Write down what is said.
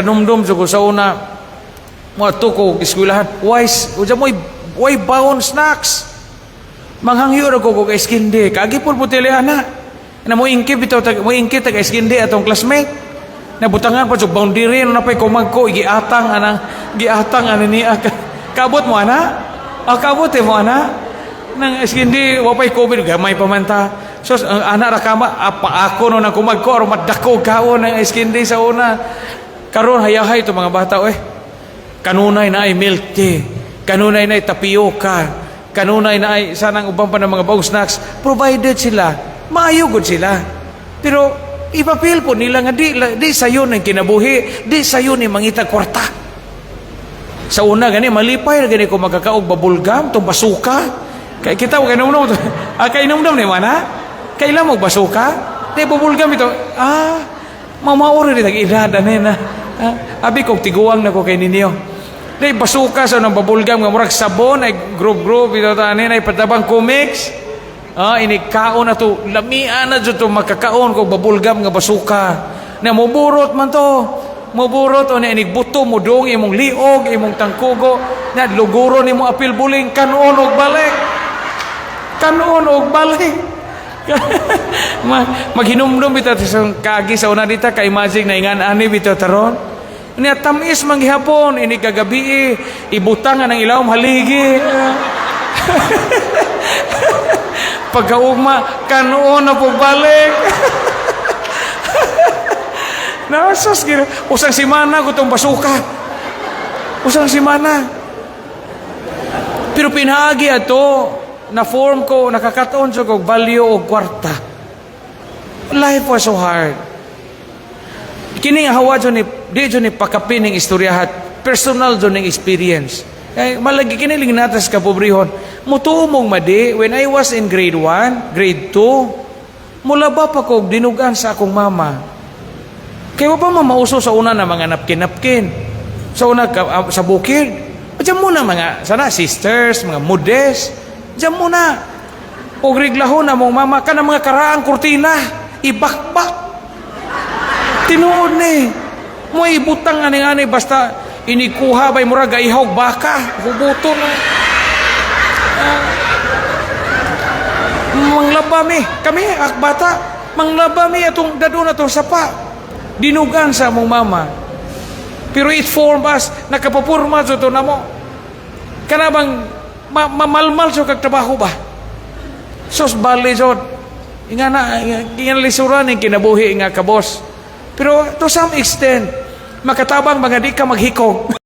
Numdum jud ko sa una, moadto ko eskwelahan, why unsa mo'y way baon snacks. Manghangyo ra ko og ice candy. Kaagi pud mo tili ana. Na mo ingkit bitaw tag mo ingkit tag ice candy atong classmate. Nabutangan pa jud boundary no napay kumagko giatang anang giatang ani niya. Kabot mo ana? Ah, kabot eh mo ana? Nang ice candy wa pay COVID, gamay pa man ta. So ang ana ra kama apa ako no nang kumagko aron madako kaon ng ice candy sa una. Karon hayahay to mga bata eh. Kanunay na ay milk tea. Kanunay na ay tapioca. Kanunay na ay sanang uban pa ng mga bagong snacks. Provided sila. Maayo gud sila. Pero ipapil po nila nga di, di sayo ng kinabuhi, di sayo ni mangita kwarta. Sa una gani malipay ra gani ko magkakaog bubble gum tong basuka. Kay kita kay numdum, ah, kay numdum ni mana? Kailan mo basuka? Di bubble gum ito. Ah, mamaori rin tag edad ani na. Ah, abi kog tiguang na ko kay ninyo. Di basuka sa nang bubble gum nga murag sabon ay group group ito ta ani ay patabang comics. Ah, inig kaon na to, lamian na jud to makakaon kog bubble gum nga basuka. Na muburot man to. Muburot o na inig buto mo dong imong liog, imong tangkugo, na luguro nimo apil buling kanon og balik. Kanon og balik. Maghinumdum bitaw sa kaagi sa una dita ka imagine na ingan ani bitaw taron. Niya tamis man gihapon ini kagabi ibutang ang ilawom haligi. Pagkaugma kanon na po balik. Nasas gira. Usang simana ko tong basuka. Usang simana. Pero pinaagi ato na form ko nakakaton sa kog value og kwarta. Life was so hard. Kini nga hawa jud ni di jud ni pakapin ning istoryahat, personal jud ning experience. Kay malagi kini ling natas kapobrehon. Mutuo mong madi, when I was in grade 1, grade 2, mulaba pa ko og dinugan sa akong mama. Kay wa pa man mauso sa una na mga napkin-napkin. Sa una ka, ah, sa bukid. Diyan muna mga sana sisters, mga mudes. Diyan muna. Og reglahon na mong mama ka mga karaang kurtina, ibakbak. Tinuod ni. Mo ibutang ani ani basta inikuha bay murag gaihawg baka, hubuton na. Ah, manglaba mi, kami ak bata, manglaba mi atong dadon atong sapa. Dinugan sa among mama. Pero it formed us, nakapapurma sa to namo. Kana bang mamalmal sa kag trabaho ba? Sos bali jud. Nga na, nga lisuran ning kinabuhi nga kabos. Pero to some extent, makatabang mga di ka maghikog.